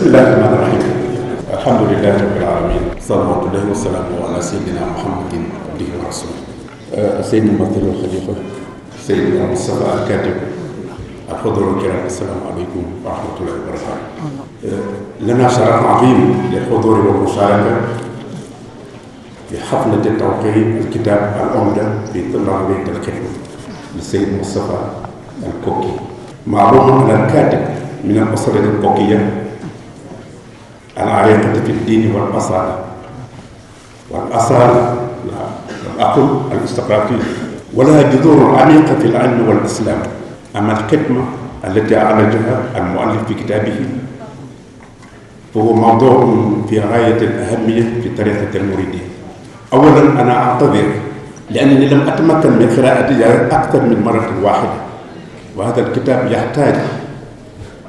bismillahi rahmaani rahim alhamdulilahi rabbil alamin salawatullahi wa salaamu ala sayyidina muhammadin abdihi wa rasulih sayyidina Muhammadul Khalifa sayyidina Mustafa al-Katib al-hudur al-kiram assalamu aleykum wa rahmatullahi wa barakatuh lana sharaf azim lil-hudur wal-musharaka fi haflati tawqi' al-kitab al-umda fi tilawati al-khidma للسيد مصطفى الكوكي معروف على الكاتب من الأسرة الكوكية العريقة في الدين والأصالة والأقل الاستقراطية ولها جذور عميقة في العلم والإسلام. أما الكتمة التي عالجها المؤلف في كتابه فهو موضوع في غاية الأهمية في طريقة المريدية. أولا أنا أعتذر لأنني لم أتمكن من قراءته أكثر من مرة واحدة، وهذا الكتاب يحتاج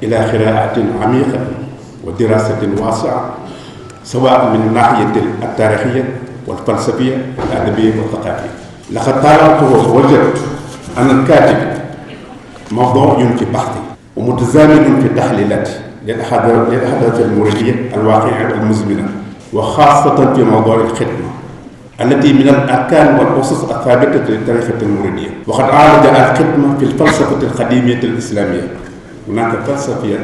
إلى قراءة عميقة ودراسة واسعة سواء من الناحية التاريخية والفلسفية والأدبية والثقافية. لقد طالعته ووجدت أن الكاتب موضوع في بحثه ومتزامن في تحليلاته للأحداث المريدية الواقعة المزمنة، وخاصة في موضوع الخدمة التي من الأركان والأسس الثابتة للطريقة المريدية. وقد عالج الخدمة في الفلسفة القديمية الإسلامية. هناك فلسفة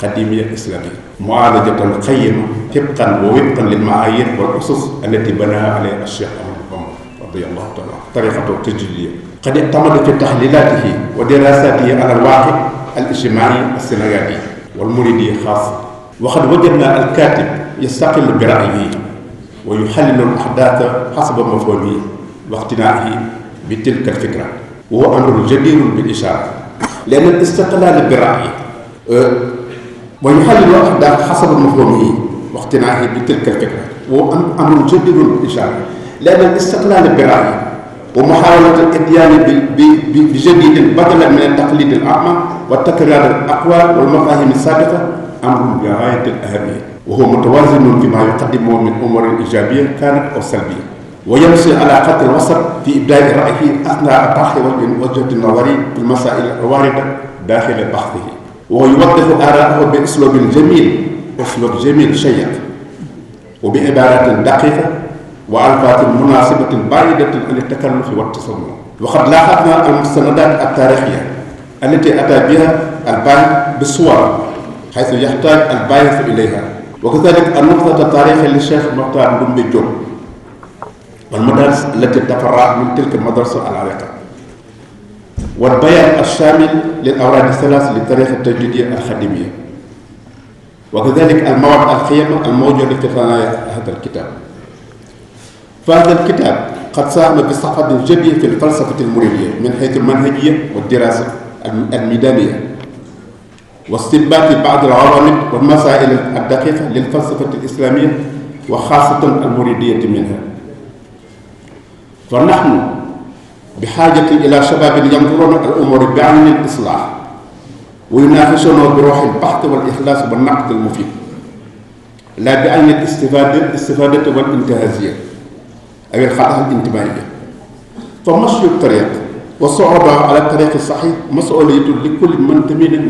قديمية إسلامية معالجة قيمة طبقا ووفقا للمعايير والأسس التي بناها عليها الشيخ أحمد محمد رضي الله تعالى عنه. طريقته التجلية قد اعتمد في تحليلاته ودراساته على الواقع الاجتماعي السنغالي والمريدي خاصة. وقد وجدنا الكاتب يستقل برأيه ويحلل الأحداث حسب مفهومه واقتناعه بتلك الفكرة، وهو أمر جدير بالإشارة، لأن الاستقلال برأيه ويحلل الأحداث حسب مفهومه واقتناعه بتلك الفكرة وهو أمر جدير بالإشارة، لأن الاستقلال برأيه ومحاولة الإتيان بجديد بدلا من التقليد الأعمى وتكرار الأقوال والمفاهيم السابقة أمر بغاية الأهمية، وهو متوازن فيما يقدمه من أمور إيجابية كانت أو سلبية، ويمشي على خط الوسط في إبداء رأيه أثناء طرح وجهة النظر في المسائل الواردة داخل بحثه، ويوضح آراءه بأسلوب جميل شيق وبعبارات دقيقة وألفاظ مناسبة بعيدة عن التكلف والتصنع. وقد لاحظنا المستندات التاريخية التي أتى بها الباحث بالصور حيث يحتاج الباحث إليها، وكذلك النقطة التاريخية للشيخ مختار دمبي جوب والمدارس التي تفرعت من تلك المدرسة العريقة، والبيان الشامل للأوراد الثلاث للتاريخ التجديدية الخديمية، وكذلك المواد القيمة الموجودة في ثنايا هذا الكتاب. فهذا الكتاب قد ساهم بصفحة جديدة في الفلسفة المريدية من حيث المنهجية والدراسة الميدانية واستنباط بعض العوامل والمسائل الدقيقة للفلسفة الإسلامية وخاصة المريدية منها. فنحن بحاجة إلى شباب ينظرون الأمور بعين الإصلاح ويناقشون بروح البحث والإخلاص والنقد المفيد، لا بعين الاستفادة والانتهازية أو الخطأ الانتمائية. فمشي الطريق والصعوبة على الطريق الصحيح مسؤولية لكل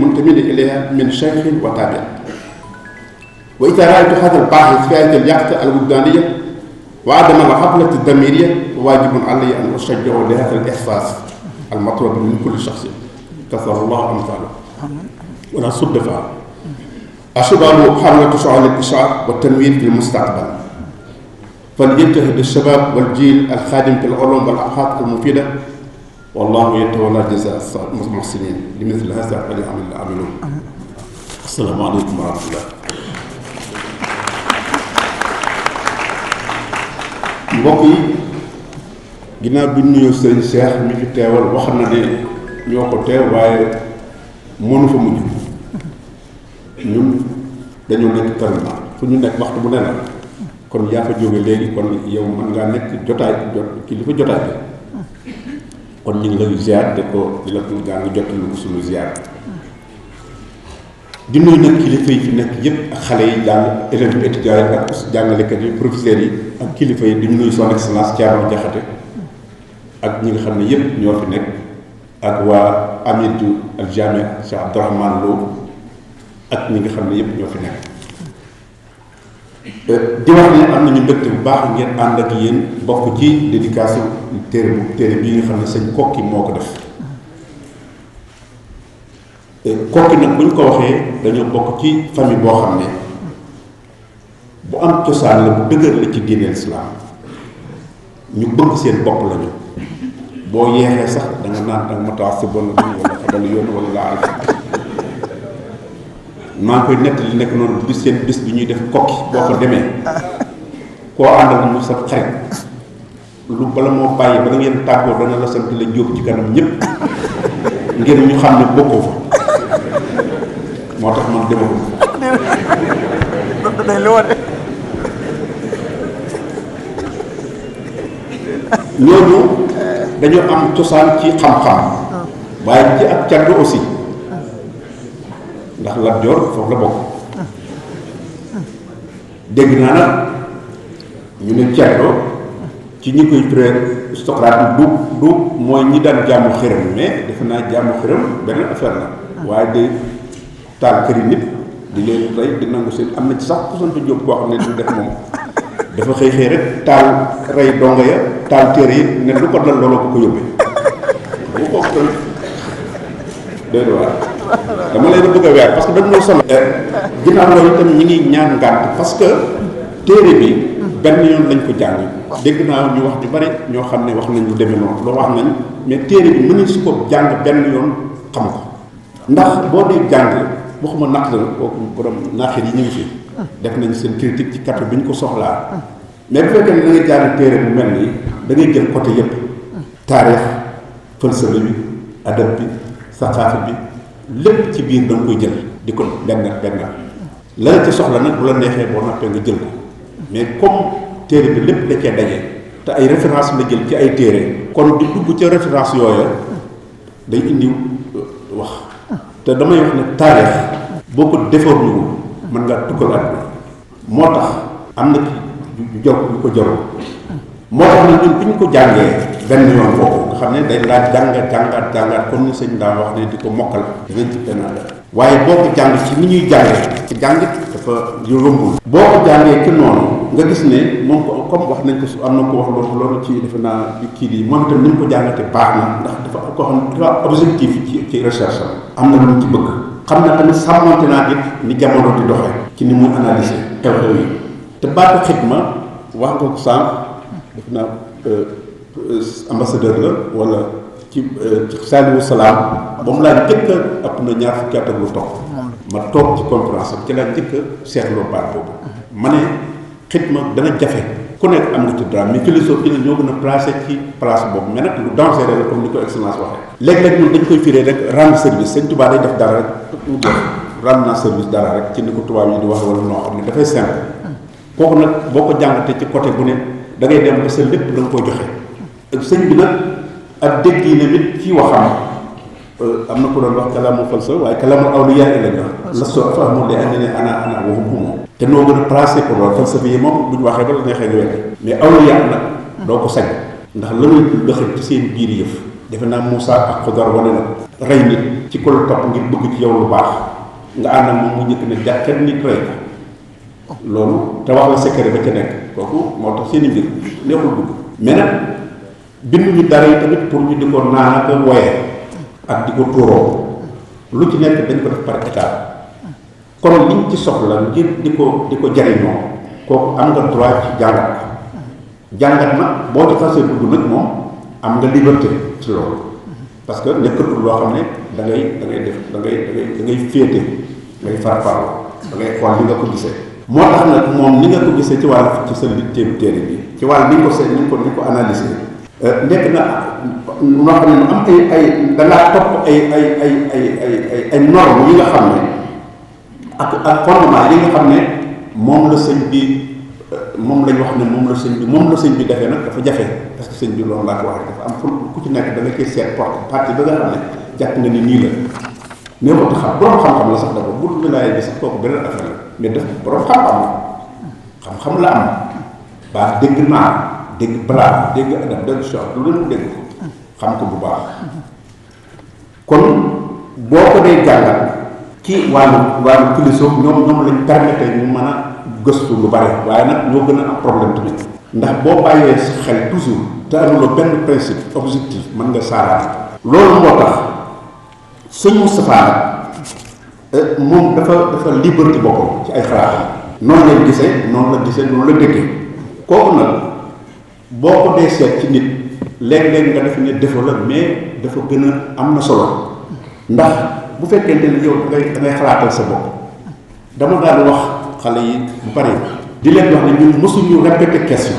منتمين إليها من شيخ وتابع. وإذا رأيت هذا الباحث في هذه اليقظة الوجدانية وعدم الغفلة الضميرية واجب علي أن أشجعه لهذا الإحساس المطلوب من كل شخص كثر الله أمثاله ولا صدفة. الشباب حملة شعاع الإشعاع والتنوير في المستقبل، فليجتهد الشباب والجيل الخادم في العلوم والأبحاث المفيدة، والله يتولى جزاء المحسنين. لمثل هذا فليعمل العاملون. السلام عليكم ورحمة الله. mbokk yi ginnaaw bi nuyoo sëriñ Cheikh mi fi teewal wax na ne ñoo ko teew waaye mënu fa mujj. ñun dañoo nekk terminal fu ñu nekk waxtu bu ne la kon yaa fa jóge léegi kon yow mën ngaa nekk kilifa jotaay bi kon ñu ngi lay ziar de ko di la gaa ngi jottali ko suñu ziar di nuyu nag kilifa yi fi nekk yëpp ak xale yi jàng élèves yi étudiants yi ak jàngalekat yi professeurs yi ak kilifa yi di nuyu son excellence Thierno Diakhaté ak ñi nga xam ne yëpp ñoo fi nekk ak waa Amidou al Jami Cheikh Abdourahmane Lo ak ñi nga xam ne yëpp ñoo fi nekk di wax ne am nañu mbégte bu baax ngeen ànd ak yéen bokk ci dédicace téere bii nga xam ne sëñ Kokki moo ko def. Kokki nag buñ ko waxee dañoo bokk ci famille boo xam ne bu am cosaan la bu dëgër la ci diine lislaam ñu bëgg seen bopp lañu boo yeexee sax da nga naan danga ma tax si bon wala xadalu yoon wala laa alfa maa ngi koy nettali nekk noonu bis seen bis bi ñuy def Kokki boo ko demee koo àndal mu sa xarit lu bala moo bàyyi ba ngeen tàggoo dana la sant la jóob ci kanam ñëpp ngir ñu xam ne bokkoo fa moo tax man demagul ñooñu dañoo am cosaan ci xam-xam waaye ci ak caddu aussi ndax Lat Joor foofu la bokk dégg naa nag ñu ne caddo ci ñi koy pré Socrate du mooy ñi daan jaamu xërëm mais defe naa jaamu xërëm benn affaire la waaye de taal këri nit di leen rey di nangu seen am na ci sax ku sant Jóob koo xam ne du def moom dafa xëy rek taal rey dongo ya taal téere yi ne lu ko dal looloo ko ko yóbbee bu ko tamit doy na waar dama leen bëgg a weer parce que dañ ñoo solo ginnaaw loolu itam ñi ngi ñaan ngànt parce que téere bi benn yoon lañ ko jàng dégg naa ñu wax ju bari ñoo xam ne wax nañ lu demee noonu loolu wax nañ mais téere bi mënees su ko jàng benn yoon xam ko ndax boo dee jàng waxuma naq la kooku borom naaxir yi ñu ngi fi def nañ seen critique ci kàttu bi ñu ko soxlaa mais bu fekkee ne da ngay jàng téere bu mel nii da ngay jël côté yépp taarix falsafa bi adab bi saqaafa bi lépp ci biir da nga koy jël di ko benn la la ci soxla nag bu la neexee boo noppee nga jël ko mais comme téere bi lépp da cee daje te ay référence la jël ci ay téere kon di dugg ca référence yooya day indi wax te damay wax ne taarix boo ko déformé mën ngaa tukkal àdduna moo tax am na ci jor lu ko joroo moo tax ne ñun bu ñu ko jàngee benn yoon foofu nga xam ne day laa jàngaat comme ni sëñ daa wax ne di ko mokkal dinañ ci benn waaye boo ko jàng ci ni ñuy jàngee ci jàngit dafa yombul boo ko jàngee ci noonu nga gis ne moom ko comme wax nañ ko su am na ko wax loolu ci defe naa kii di moom itam ni ñu ko jàngate baax na ndax dafa ko xam dafa objectif ci recherche am na lu mu ci bëgg xam na tamit sàmmante naa it ni jamono di doxee ci ni muy analyser xew-xew yi te baatu xidma wax nga ko sànq def naa ambassadeur la wala ci Saliou Salaam ba mu laa njëkk a ëpp na ñaar fukki at ak lu topp ma toog ci conférence am ci laa njëkk a seetloo baat boobu ma ne xidma dana jafe ku nekk am nga ci droit mais philosophie la ñoo gën a placé ci place boobu mais nag lu dangereux la comme ni ko excellence waxee léeg-léeg ñun dañ koy firee rek rendre service sëñ Tuubaa day def dara rek mu jeex rendre naa service dara rek ci ni ko tubaab yi di wax wala noo xam ne dafay simple kooku nag boo ko jàngatee ci côté bu ne da ngay dem ba sa lépp da nga koy joxe sëñ bi nag ak dégg yi ne nit ci waxam am na ko doon wax kalaamu falsa waaye kalaamu awliyaa yi lañ wax la soo fa amul day andi ne ana waxum ko moom te noo gën a placé ko loolu falsafa yi moom bu ñu waxee ba la neexee nga wekk mais awliyaa nag doo ko sañ ndax la muy lëxal ci seen biir yëf defe naa Moussa ak Xudar wane na rey nit ci ko la topp ngir bëgg ci yow lu baax nga ànd ak moom mu njëkk ne jàkkat nit rey loolu te wax la secret ba ca nekk kooku moo tax seen i mbir neexul dugg mais nag binduñu dara yi tamit pour ñu di ko naan ak woyee ak di ko tuuroo lu ci nekk dañ ko def par étape kon liñ ci soxla ngir di ko jariñoo kooku am nga droit ci jàngat nag boo ci xasee dugg nag moom am nga liberté ci loolu parce que nekkatul loo xam ne da ngay def da ngay féete ngay farfarloo da ngay xool li nga ko gisee moo tax nag moom ni nga ko gisee ci wàll ci sa littéebu téere bi ci wàll ni ko seet ni ko analyser nekk na noo xam ne am ay dangaa topp ay normes yi nga xam ne ak fondement yi nga xam ne moom la sëñ bi moom lañ wax ne moom la sëñ bi defee nag dafa jafe parce que sëñ bi loolu laa ko waxee dafa am ku ci nekk da nga koy seet parti ba nga xam ne jàpp nga ni nii la nee ko xam borom xam-xam la sax dafa bu wilaaya bi sax kooku beneen affaire la mais def borom xam-xam la am baa dégg naa dégg balaa dégg adab dégg choix lu leen dégg ko xam ko bu baax kon boo ko dee jàngat ci wàllu philosophe ñoom lañ permettre ñu mën a gëstu lu bari waaye nag ñoo gën a am problème tamit ndax boo bàyyee sa xel toujours te amuloo benn principe objectif mën nga saaraat loolu moo tax sëñ Moustapha moom dafa liberté boppam ci ay xalaatam noonu lay gisee noonu la dëggee kooku nag boo ko dee seet ci nit léeg-léeg nga def ne défaut la mais dafa gën a am na solo ndax bu fekkente ne yow da ngay xalaatal sa bopp dama daan wax xale yi bu bari di leen wax ne ñun mësuñu répéter question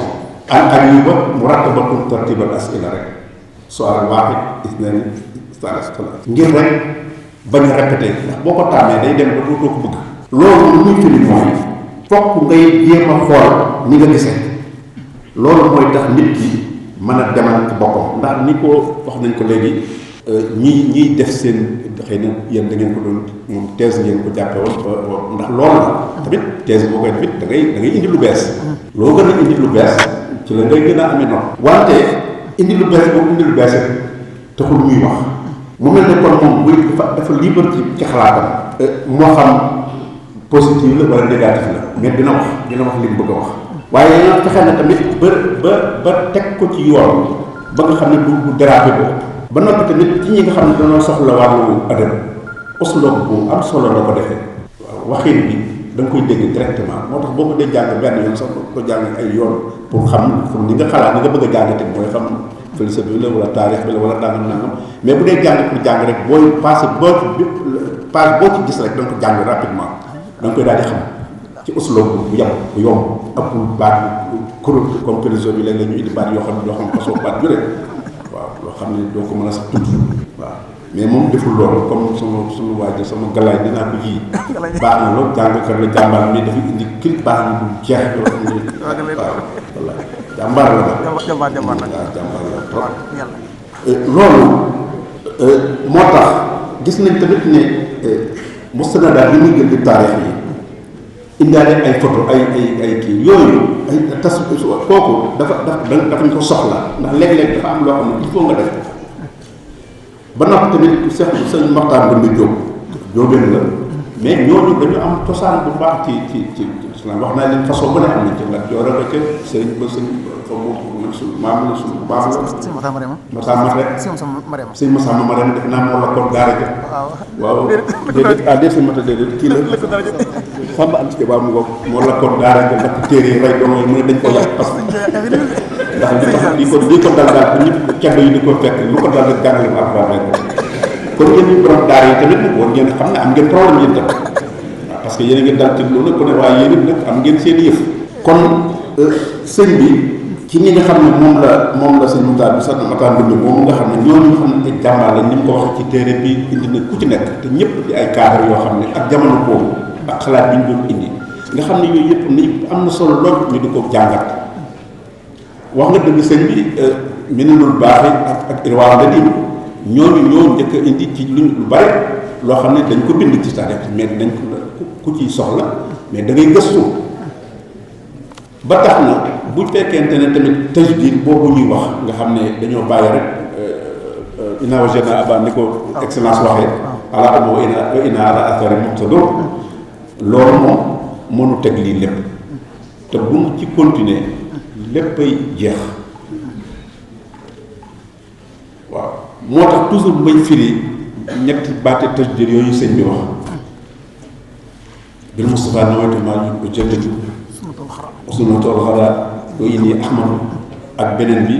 ak yu ba mu rattabatun tartibal asila rek su'aal waahid isnaani salaasa ngir rek bañ a répéter ndax boo ko tàmmee day dem ba dootoo ko bëgg loolu lu muy firi mooy fokk ngay jéem a xool ni nga gisee loolu mooy tax nit ki mën a demal ci boppam ndax ni ko wax nañ ko léegi ñiy def seen xëy na yéen da ngeen ko doon moom thèse ngeen ko jàppe woon ndax loolu la tamit thèse boo koy def it da ngay indi lu bees loo gën a indi lu bees ci la ngay gën a amee noonu wante indi lu bees boobu indi lu bees taxul muy wax mu mel ne kon moom buy dafa libre ci xalaatam moo xam positif la wala négatif la mais dina wax li mu bëgg a wax waaye yow fexe na tamit ba teg ko ci yoon ba nga xam ne du déraper ko ba noppi tamit ci ñi nga xam ne dañoo soxla wàllu adab usloob bu am solo la ko defee waaw waxin bi da nga koy dégg directement moo tax boo ko dee jàng benn yoon sax ko jàng ay yoon pour xam ni nga xalaat ni nga bëgg a jàngate mooy xam philosophie bi la wala taarix bi la wala nangam mais bu dee jàng pour jàng rek booy passé page boo ci gis rek da nga ko jàng rapidement da nga koy daal di xam ci usloob bu yomb ëppul baat bu kuréel comme philosophie bi léeg-léeg ñu indi baat yoo xam façon baat yu rek waaw loo xam ne doo ko mën a sax tudd waaw mais moom deful loolu comme sama waajur sama galaay dinaa ko ji baax na loolu jàngkat la jàmbaar mais dafa indi kil baax na bu jeex yoo xam ne waaw wallaay jàmbaar la la trop loolu moo tax gis nañ tamit ne mostana daal li muy gën di taarix yi indaale ay photo ay kii yooyu ay tas kooku dafa ñu ko soxla ndax léeg-léeg dafa am loo xam ne il faut nga def ba noppi tamit sëñ Maxtaar Ndumbe Jóobeen la mais ñooñu dañu am cosaan bu baax ci islam wax naa leen façon bu ne am nañ ci nag yoo rek ca sëñ ba sëñ comme suñu maam la suñu baax la sëñ Masamba Marème def naa moo la kon gaara ja waaw déedéet sëñ Mata déedéet kii la Samba Anta Ba mu ngoog moo la kon gaara ja ndax téere yi rey doom yi mu ne dañ ko yàq parce que ndax li ko dal daal bu ñëpp ceddo yi di ko fekk lu ko dal rek jàngale ma alxuraan rek kon yéen ñu borom daara yi tamit nag war ngeen xam ne am ngeen problème yéen tam waaw parce que yéen a ngi dal ci loolu nag ku ne waaye yéen it nag am ngeen seen yëf kon sëñ bi ci ñi nga xam ne moom la sëñ Moussa bi sax Matar Ndumbe moom nga xam ne ñooñu nga xam ne ay jàmbaar lañ ni mu ko waxee ci téere bi indi na ku ci nekk te ñëpp di ay cadre yoo xam ne ak jamono boobu ak xalaat bi ñu doon indi nga xam ne yooyu yëpp ni am na solo lool ñu di ko jàngat wax nga dëgg sëñ bi Minanul Baaxi ak Irwaa Nadim ñooñu ñoo njëkk a indi ci lu bari loo xam ne dañ ko bind ci taarix mais dañ ko ku ciy soxla mais da ngay gëstu ba tax na bu fekkente ne tamit tajdiid boobu ñuy wax nga xam ne dañoo bàyyi rek inna wajadnaa aabaa'anaa ni ko excellence waxee alaa ummah wa innaa alaa aathaarihim muqtadoon loolu moom mënu teg lii lépp te bu mu ci continuer léppay jeex waaw moo tax toujours may firi ñetti baate tajdiid yooyu sëñ bi wax bil Mustafa nawaytu maa ujaddidu sunnatul xadaa wa inni ahmadu ak beneen bi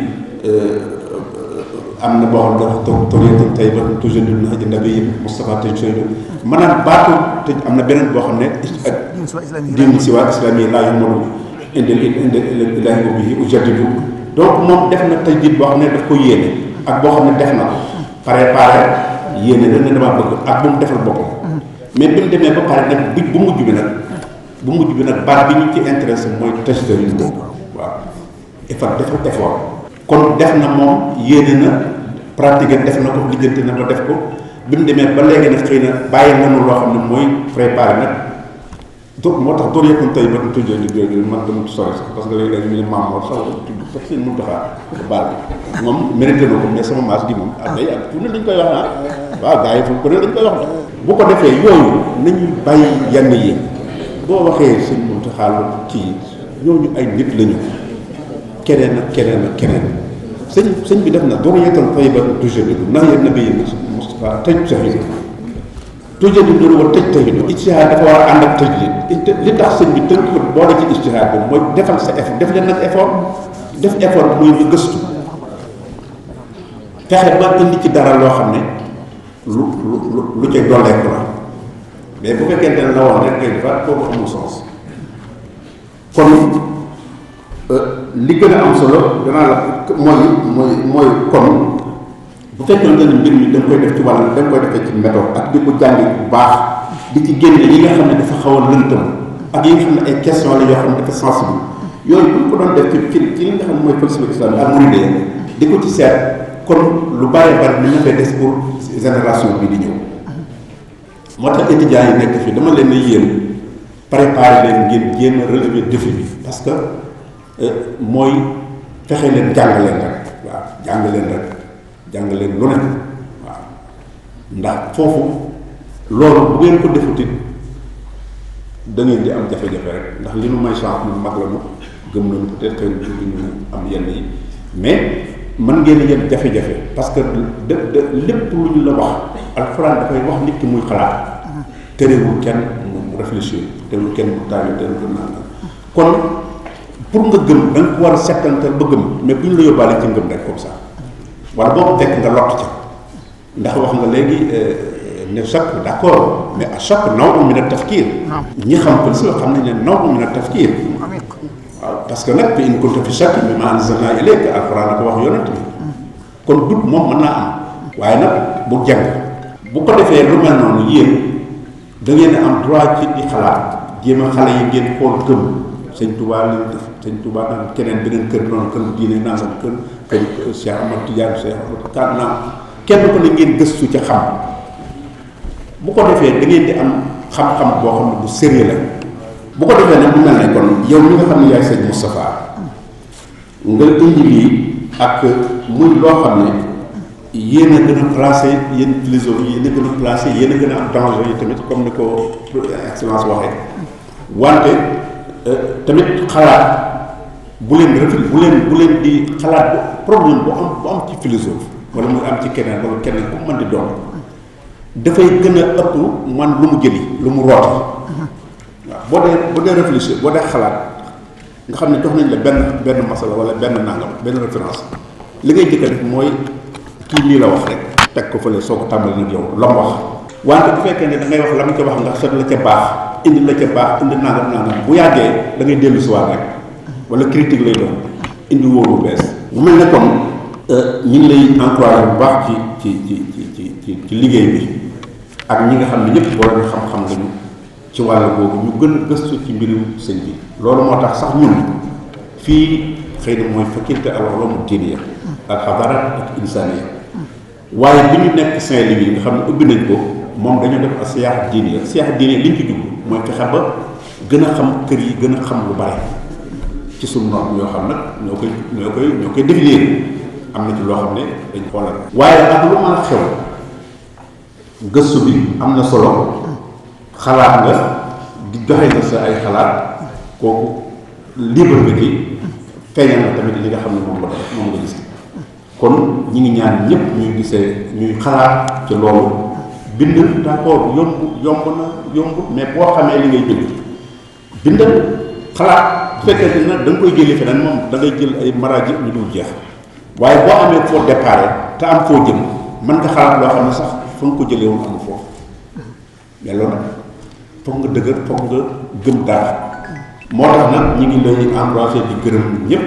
am na boo xam dafa tariiqatan tayyibatan tujaddidu nahja nabiyyi Mustafa tajdidu maanaam baatu tëj am na beneen boo xam ne diin si waa islaami laa yuhmadu indil ilaahi wa bihi ujaddidu donc moom def na tajdiid boo xam ne daf ko yéene ak boo xam ne def na ko préparé yéene dañ ne damaa bëgg ak bu mu defal boppam mais bi mu demee ba pare nag bu mujj bi nag baat bi ñu ci intéressé mooy tajdiid boobu waaw dafa effort kon def na moom yéene na pratiquer def na ko lijjanti na ba def ko bi mu demee ba léegi nag xëy na bàyyi nañu loo xam ne mooy préparé nag donc moo tax door yëkkun tey ba tujjee di jooju man dama sori sax parce que léegi-léegi ñu ne maam moo sax tudd parce que mun taxaa baal bi moom mérité na ko mais sama maas gi moom ah day ak fu ne dañ koy wax waaw gars yi fu ko ne dañ koy wax bu ko defee yooyu nañu bàyyi yenn yi boo waxee sëñ mun taxaal kii ñooñu ay nit lañu keneen ak keneen ak keneen sëñ bi def na door yëkkal tey ba tujjee di ndax yéen na bi Moustapha tëj sax tujjee di duru wa tëj tey ijtihaad dafa war a ànd ak tëj li tax sëñ bi tënk ko boole ci ijtihaad bi mooy defal sa effort def leen nag effort def effort mooy ñu gëstu fexe ba indi ci dara loo xam ne lu cay dolleeku la mais bu fekkente ne la woon rek ngay defaat kooku amul sens kon li gën a am solo danaa la mooy kon bu fekkee ne mbir mi da nga koy def ci wàll da nga koy defee ci méthode ak di ko jàngi bu baax di ci génne yi nga xam ne dafa xaw a lëntam ak yi nga xam ne ay question la yoo xam ne dafa sensible yooyu bu ñu ko doon def ci li nga xam ne mooy falsafa islam ak muridiyya di ko ci seet kon lu bari ni na fay des pour génération bi di ñëw moo tax étudiants yi nekk fii dama leen ne yéen préparer leen ngeen jéem a relever défi bi parce que mooy fexe leen jàng leen rek waaw jàng leen lu nekk waaw ndax foofu loolu bu ngeen ko defutit da ngeen di am jafe-jafe rek ndax li nu may chance nu mag la nu gëm nañu peut-être que ñu am yenn yi mais mën ngeen a yem jafe-jafe parce que lépp lu ñu la wax alxuraan dafay wax nit ki muy xalaat terewul kenn mu réfléchir terewul kenn mu taal terewul kenn naan kon pour nga gëm da nga ko war a settantal ba gëm mais bu ñu la yóbbaale ci ngëm rek comme ça wala boobu fekk nga lott ca ndax wax nga léegi ne choc d'accord mais à choc naw min a tafkiir ñi xam ko si xam nañ ne naw min a tafkiir waaw parce que nag in kunta fi shakkin mimmaa anzalnaa ilayka alxuraan ko wax yonent bi kon dut moom mën naa am waaye nag bu jàng bu ko defee lu mel noonu yéen da ngeen a am droit ci di xalaat jéem a xale yi ngeen xool gëm sëñ Touba lañ def sëñ Touba naan keneen beneen kër noonu kër diine nangam kër Cheikh Ahmad Tidiane Cheikh Ahmad kan naam kenn ko ne ngeen gëstu ca xam bu ko defee da ngeen di am xam-xam boo xam ne bu sérieux la bu ko defee nag mu mel ne kon yow mi nga xam ne yaay sëñ Moustapha nga indi lii ak muy loo xam ne yéen a gën a placé yéen philosophe yéen a gën a placé yéen a gën a am danger yi tamit comme ni ko excellence waxee wante tamit xalaat bu leen di xalaat problème bu am ci philosophe wala muy am ci keneen wala keneen ku mën di doon dafay gën a ëpp man lu mu jëli lu mu rooti waaw boo dee réfléchir boo dee xalaat nga xam ne jox nañ la benn masala wala benn nangam benn référence li ngay jëkk a def mooy kii lii la wax rek teg ko fële soo ko tàmbali nag yow la mu wax wante bu fekkee ne da ngay wax la mu ca wax nga seet la ca baax indi la ca baax indi nangam bu yàggee da ngay dellu si waat rek wala critique lay doon indi wóoru bees bu mel ne comme ñu ngi lay encouragé bu baax ci liggéey bi ak ñi nga xam ne ñëpp borom xam-xam lañu ci wàll boobu ñu gën a gëstu ci mbirum sëñ bi loolu moo tax sax ñun fii xëy na mooy faculté al-ulum diiniya ak xadarat ak insaniya waaye bi ñu nekk Saint-Louis nga xam ne ubbi nañ ko moom dañu def ak siyaaxa diiniya siyaaxa diiniya li ñu ci jublu mooy fexe ba gën a xam kër yi gën a xam lu bare ci suñu norme yoo xam nag ñoo koy définir am na ci loo xam ne dañ xoolal waaye ak lu mën a xew gëstu bi am na solo xalaat nga di joxe nga sa ay xalaat kooku libre bi ki feeñal na tamit li nga xam ne moom nga gis kon ñi ngi ñaan ñëpp ñuy gisee ñuy xalaat ci loolu bind d'accord yomb mais boo xamee li ngay bind xalaat bu fekkee ne da nga koy jëlee feneen moom da ngay jël ay maraaji ñu dul jeex waaye boo amee foo déparé te am foo jëm mën nga xalaat loo xam ne sax fa nga ko jëlee woon amu foofu mais loolu nag foog nga dëgër foog nga gëm dara moo tax nag ñu ngi lay encouragé di gërëm ñëpp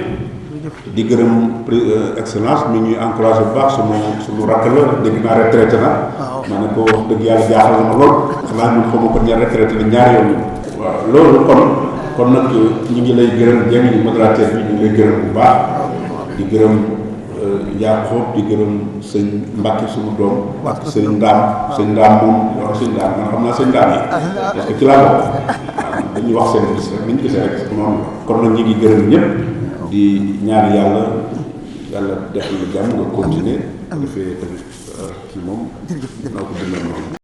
di gërëm excellence mi ñuy encouragé bu baax suñu rakk la dégg naa retraité na ma ne ko wax dëgg yàlla jaaxal na ma lool xanaa ñun xaw ma ko ñaar retraité na ñaari yoon waaw loolu kon nag ñu ngi lay gërëm jëm ñu modérateur bi ñu ngi lay gërëm bu baax di gërëm Yaakoob di gërëm sëñ Mbacke suñu doom sëñ Ndaam moom wax sëñ Ndaam man xam naa sëñ Ndaam yi parce que ci laa bokk dañuy wax seen gis rek ni ñu gisee rek noonu la kon nag ñu ngi gërëm ñëpp di ñaan yàlla def lu jàmm nga continuer defee tamit kii moom naa ko dundal